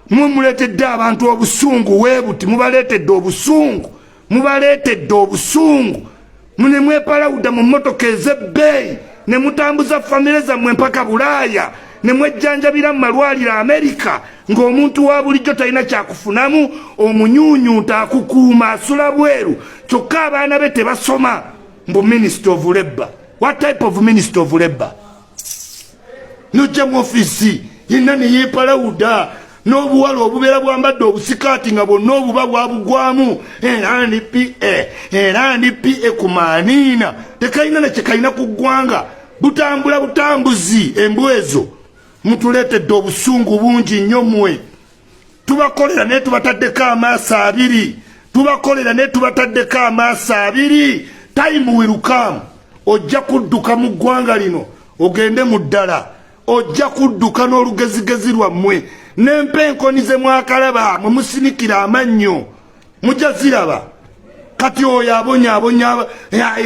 Mwe muleetedde abantu obusungu weebuti, mubaleetedde obusungu, mubaleetedde obusungu. Mune mwepalawuda mu mmotoka ez'ebbeeyi ne mutambuza famire zammwe mpaka Bulaaya ne mwejjanjabira mu malwaliro Amerika, ng'omuntu wa bulijjo talina kyakufunamu. Omunyuunyunta akukuuma asula bweru, kyokka abaana be tebasoma. Mbu Minister of Labour. What type of Minister of Labour? Nojja mu ofiisi yenna neyepalawuda n'obuwala obubeera bwambadde obusikaati nga bwonna obuba bwabugwamu. Era ndi pa, era ndi pa ku maaniina, tekalina nakyekalina ku ggwanga, butambula butambuzi. Embwa ezo, mutuleetedde obusungu bungi nnyo. Mmwe tubakolera naye tubataddeko amaaso abiri, tubakolera naye tubataddeko amaaso abiri. Time will come, ojja kudduka mu ggwanga lino ogende mu ddala. Ojja kudduka n'olugezigezi lwammwe nempa enkoni ze mwakalaba mwe musinikira amannyo, mujja ziraba. Kati oyo abonyaabonya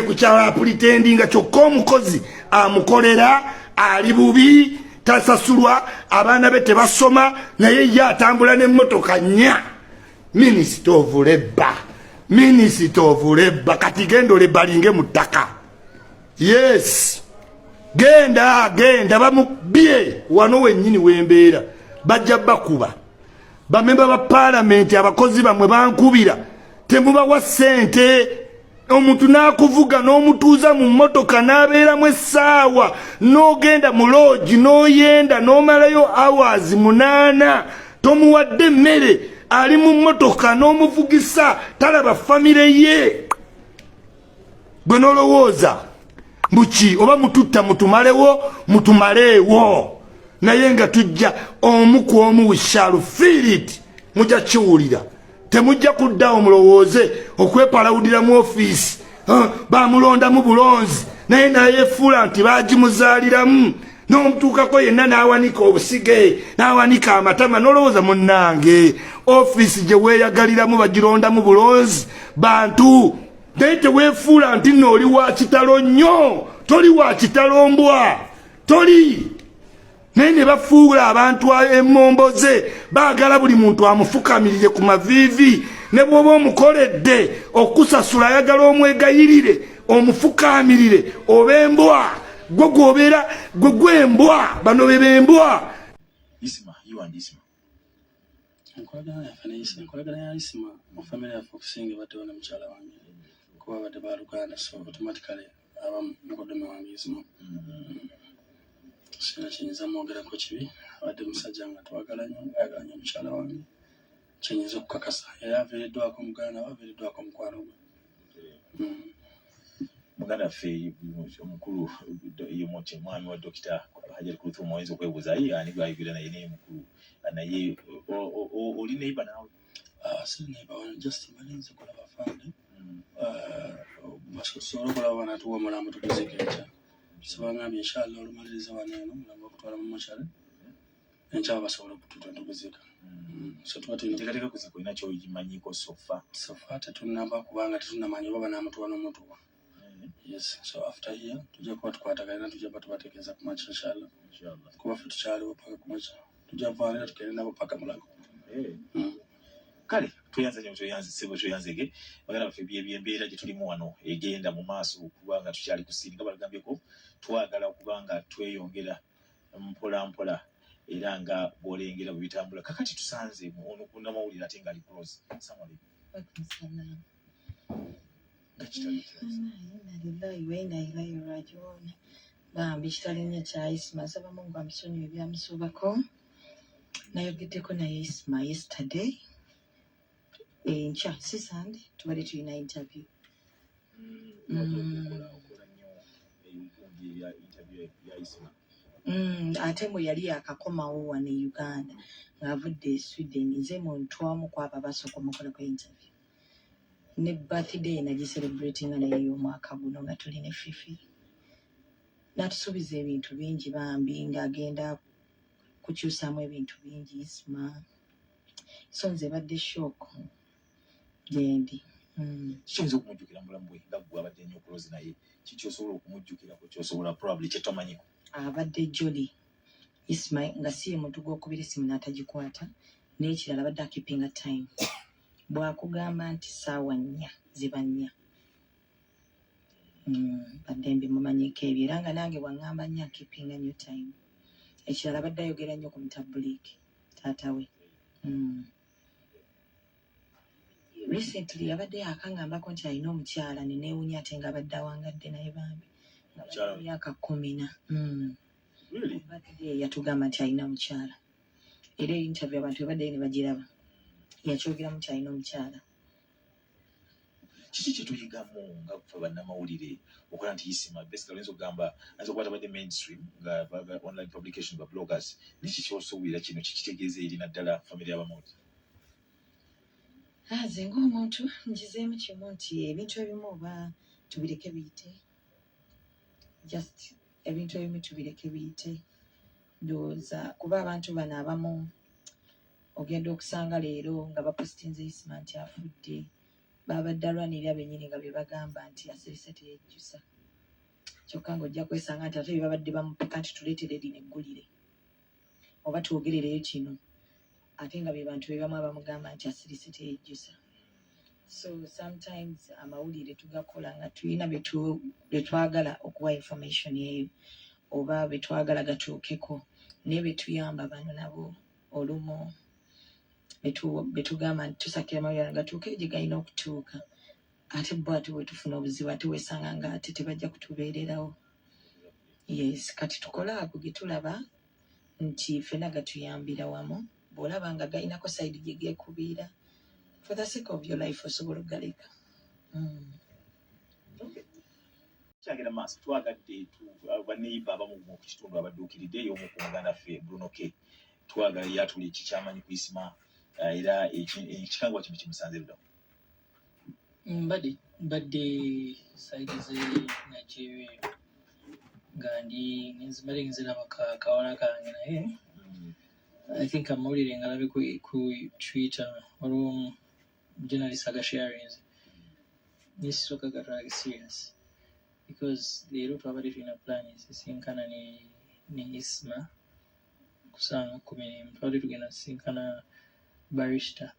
ku kyalo, apretendinga, kyokka omukozi amukolera ali bubi, tasasulwa, abaana be tebasoma, naye ye atambula n'emmotoka nnya. Minister of Labour, Minister of Labour. Kati genda olebalinge mu ttaka. Yes, genda, genda bamubye wano wennyini wembeera, bajja bakuba bamemba ba paalamenti. Abakozi bammwe bankubira, temubawa ssente. Omuntu n'akuvuga n'omutuuza mu mmotoka n'abeeramu essaawa, n'ogenda mu lodge n'oyenda n'omalayo hours 8, tomuwadde emmere, ali mu mmotoka n'omuvugisa, talaba famire ye. Gwe n'olowooza mbuki oba mututta mutumalewo, mutumaleewo, naye nga tujja omu ku omu. We shall feel it, mujja kiwulira. Temujja kuddawo mulowooze okwepalawudira mu ofiisi. Bamulondamu bulonzi, naye nayefuula nti bagimuzaaliramu. N'omutuukako yenna n'awanika obusige, n'awanika amatama, n'olowooza munnange ofiisi gye weeyagaliramu bagirondamu bulonzi bantu. Naye teweefuula nti nno oli wa kitalo nnyo. Toli wa kitalo, mbwa toli. Naye ne bafuula abantu emmomboze, baagala buli muntu amufukamirire ku maviivi. Ne bw'oba omukoledde okusasula, ayagala omwegayirire omufukamirire. Oba embwa gwe gwobeera gwe gwembwa, bano be bembwa. Isma, you and Isma. Enkolagana yaffe ne Isma, enkolagana ya Isma mu famire yaffe okusinga ebaddewo ne mukyala wange, kuba abadde baluganda, so automatically aba mukoddomi wange Isma. Sina kyenyinza mwogerako kibi. Abadde musajja nga twagala nnyo, ayagala nnyo mukyala wange. Kyenyinza okukakasa, yali aviiriddwako muganda we, aviiriddwako mukwano gwe. Muganda waffe omukulu yomuti mwami wa Dokita Hajat Kulthum, oyinza okwebuuza ye ani gwayogera naye, naye mukulu naye oli neighbor naawe? Ah, siri neighbor wano, just mbalinze kulaba fande basobole okulaba banatuwa omulambo tuguziika enkya. So bangambye inshallah olumaliriza wano eno omulambo okutwala mu mortuary enkya, basobola okututa tuguziika. So tuba tulina Enteekateeka kuziika olina kyogimanyiko so far? So far tetunaba, kubanga tetunamanya oba banamutuwa n'omutuwa. Yes, so after here tujja kuba tukwatagana, tujja kuba tubategeeza ku makya inshallah. Inshallah. Kuba ffe tukyaliwo paka ku makya, tujja kuvaanira tugende nabo paka Mulago. Kale tweyanze nnyo, tweyanze ssebo, tweyanzege baganda baffe. Byembeera gye tulimu wano egenda mu maaso okuba nga tukyali ku scene, nga balagambyeko twagala okuba nga tweyongera mpola mpola, era nga bw'olengera bwe bitambula. Kakati tusanze ono kunnamawulire ate nga ali close. Assalamu alaikum. Waalaikum. Nga kitalo kirala. Inna lillahi wa inna ilaihi rajiun. Bambi kitalo nnyo kya Isma. Nsaba Mungu amusonyiwe ebyamusobako. Nayogeddeko naye Isma yesterday. Enkya si Sunday tubadde tulina interview. Okola nnyo ebikundi ebya interview ya Isma. Ate mwe yali yakakomawo wano e Uganda ng'avudde e Sweden, nze muntu omu ku abo abasooka omukolako interview. Ne birthday nagicelebratinga naye ey'omwaka guno nga tuli ne Fifi. N'atusuubiza ebintu bingi bambi, ng'agenda kukyusaamu ebintu bingi Isma. So nze badde shock gyendi. Kikyoyinza okumujjukira mu bulamu bwe nga ggwe abadde nnyo close naye? Kiki osobola okumujjukirako kyosobola probably kyetomanyiko? Abadde jolly Isma, nga si ye muntu gw'okubira essimu n'atagikwata. N'ekirala, badde akeepinga time. Bw'akugamba nti ssaawa 4, ziba 4. Badde mbimumanyiko ebyo, era nga nange bwaŋŋamba 4, akeepinga nnyo time. Ekirala, badde ayogera nnyo ku mutabuliiki taata we. Recently abadde yakaŋŋambako nti alina omukyala, neneewunya ate nga abadde awangadde naye bambi nga Mukyala we? Myaka 10. Really? Birthday yatugamba nti alina omukyala, era interview abantu ebaddeyo ne bagiraba, yakyogeramu nti alina omukyala. Kiki kyetuyigamu nga ffe bannamawulire okola nti Isima basically oyinza okugamba ayinza okuba tabadde mainstream nga online publication, ba bloggers, naye kiki osobola kino kikitegeeza eri naddala family y'abamawulire? Nze ng'omuntu njizeemu kimu nti ebintu ebimu oba tubireke biyite, just ebintu ebimu tubireke biyite. Ndowooza kuba abantu bano abamu ogenda okusanga leero nga bapositinze Isima nti afudde, babadde alwanirira bennyini nga bye bagamba nti asirise teyejjusa, kyokka ng'ojja kwesanga nti ate bye babadde bamupika nti tuleetere lino eggulire oba twogerereyo kino, ate nga be bantu be bamu abamugamba nti asirise teyejjusa. So sometimes amawulire tugakola nga tulina bye twagala okuwa information eyo oba bye twagala gatuukeko, naye betuyamba bano nabo olumu betugamba nti tusakira amawulire gatuuke gye galina okutuuka, ate bo ate bwe tufuna obuzibu ate weesanga nga ate tebajja kutubeererawo. Yes, kati tukole ago ge tulaba nti ffenna gatuyambira wamu. Bw'olaba nga galinako side gye geekubiira, for the sake of your life osobola okugaleka. Kyagenda maaso, twagadde baneiba abamu ku kitundu abadduukiridde ey'omu ku muganda ffe Bruno K. Twagala yatula ekikyamanyi ku Isima, era ekikangwa kino kimusanze luddawo. Mbadde side ze Nigeria nga ndi mbadde nziraba kawala kange, naye I think amawulire ngalabe ku Twitter, waliwo journalist agasharinze, nesisooka gatwala serious because leero twabadde tulina plan sisinkana ne Isma kusanga 11. Twabadde tugenda sisinkana barista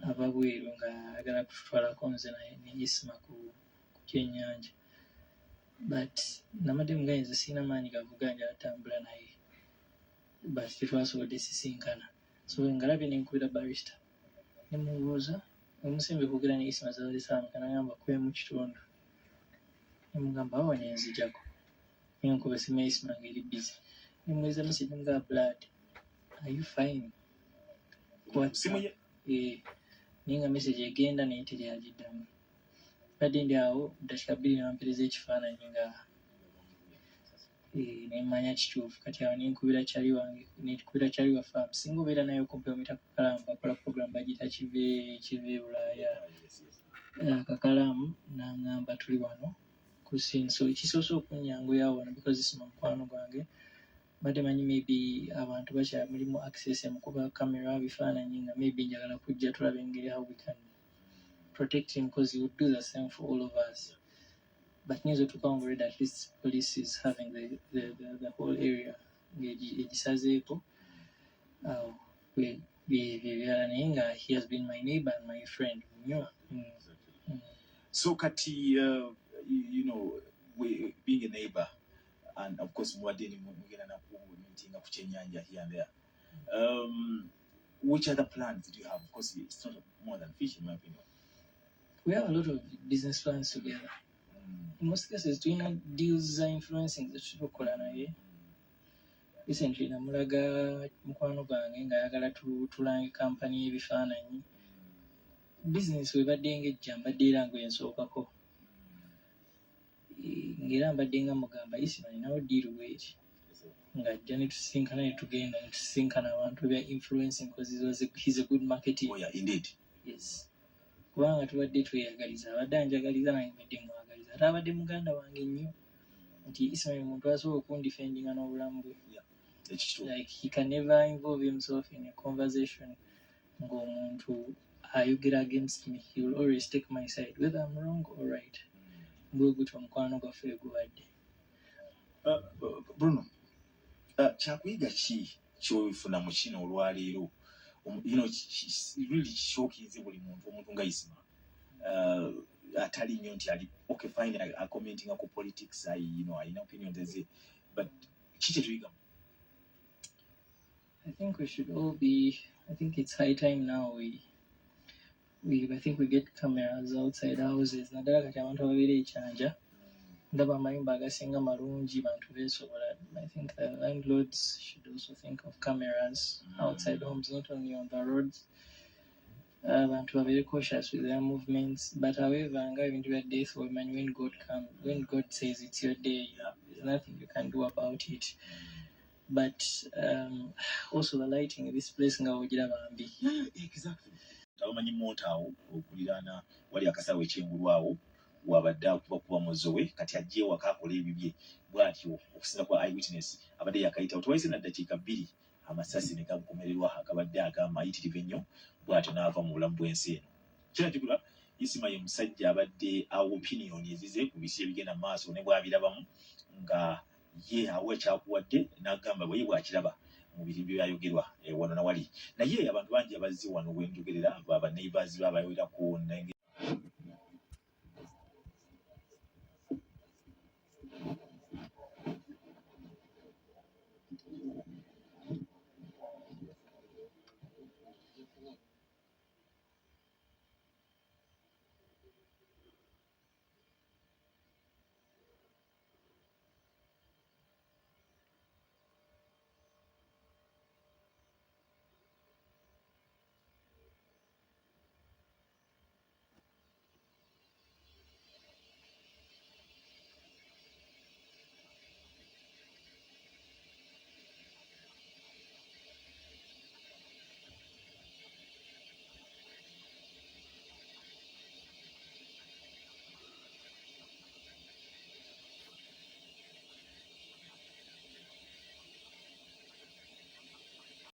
ava bweru nga ayagala kututwalako nze naye ne Isma ku kyennyanja, but namadde mugaye nze sirina maanyi gavuga, njala tambula naye, but tetwasobodde sisinkana. So ngalabye nenkubira barista nemubuuza omusembe kwogera ne Isma zabadde saawa, nagamba kwemu kitundu, nemugamba awo nenzijako, nenkuba esimu ya Isma ngeri busy, nemuweza message nga, "Blood, are you fine?" Simu ye? Eh, naye nga message egenda naye teryagiddamu. Badde ndi awo dakiika 2 nebampereza ekifaananyi nga nemanya kituufu. Kati awo nenkubira kyali wange, nenkubira kyali waffe singa obeera naye okumpi, omuyita Kakalaamu, bakola program bagiyita kive e Bulaaya. Kakalaamu n'aŋŋamba tuli wano ku scene. So ekisoose okunnyanguya wano, because Isima mukwano gwange, mbadde manyi maybe abantu bakyali mulimu access emukuba camera bifaananyi, nga maybe njagala kujja tulabe engeri how we can protect him, because he would do the same for all of us. But nyinza otuukawo nga already at least police is having the whole area ng'egisazeeko awo byebyo ebirala, naye nga he has been my neighbor and my friend nnyo. So kati we, being a neighbor and of course mubadde mugenda naku meetinga ku kyennyanja here and there, which other plans do you have? Of course it's not more than fish, in my opinion. We have a lot of business plans together. In most cases tulina deals za influencing zetusobola okukola naye. Recently namulaga mukwano gwange ng'ayagala tulange kampani y'ebifaananyi. Business webadde ng'ejja, mbadde era ngwensookako. Ng'era mbadde nga mugamba, "Isima, ninawo deal bweti," ng'ajja ne tusisinkana ne tugenda ne tusisinkana abantu bya influencing because he's a good marketing. Oh yeah, indeed. Yes, kubanga tubadde tweyagaliza, abadde anjagaliza nange mbadde mwagaliza, ate abadde muganda wange nnyo nti Ismail muntu asobola okundifendinga n'obulamu bwe. Ekituufu. Like, he can never involve himself in a conversation ng'omuntu ayogera against me. He will always take my side whether I'm wrong or right. Bwe gutyo omukwano gwaffe gubadde. Bruno, kyakuyiga ki kyofuna mu kino olwaleero? You know, really shockinze buli muntu. Omuntu nga Isma, atali nnyo nti ali okay, fine, acommentinga ku politics, alina opinions eze, but ki kyetuyigamu? I think we should all be. I think it's high time now we I think we get cameras outside houses. Naddala kati abantu ababeera ekyanja, ndaba amayumba agasinga malungi, bantu beesobola. I think the landlords should also think of cameras outside homes, not only on the roads. Abantu babeere cautious with their movements. But however, nga ebintu bya death, obimanyi, when God comes, when God says it's your day, there's nothing you can do about it. But also the lighting in this place nga wogiraba mbi. Yeah, exactly. Abamanyi monta awo okuliraana wali akasawo ekyengulu awo wabadde akuba kuba muzowe, kati ajja ewaka akola ebibye bw'atyo. Okusinza kwa eyewitness abadde yakayitawo, tewayise na ddakiika 2, amasasi ne gamukomererwa agabadde agamayitirivu ennyo, bw'atyo n'ava mu bulamu bw'ensi eno. Kirajjukirwa Isima ye musajja abadde awa opinion ezize ku bisi ebigenda mu maaso ne bw'abirabamu, nga ye awa ekyakuwadde n'agamba bwe ye bw'akiraba mu bintu byayogerwa wano nawali. Naye abantu bangi abazze wano wenjogerera, ba neighbors babawerako.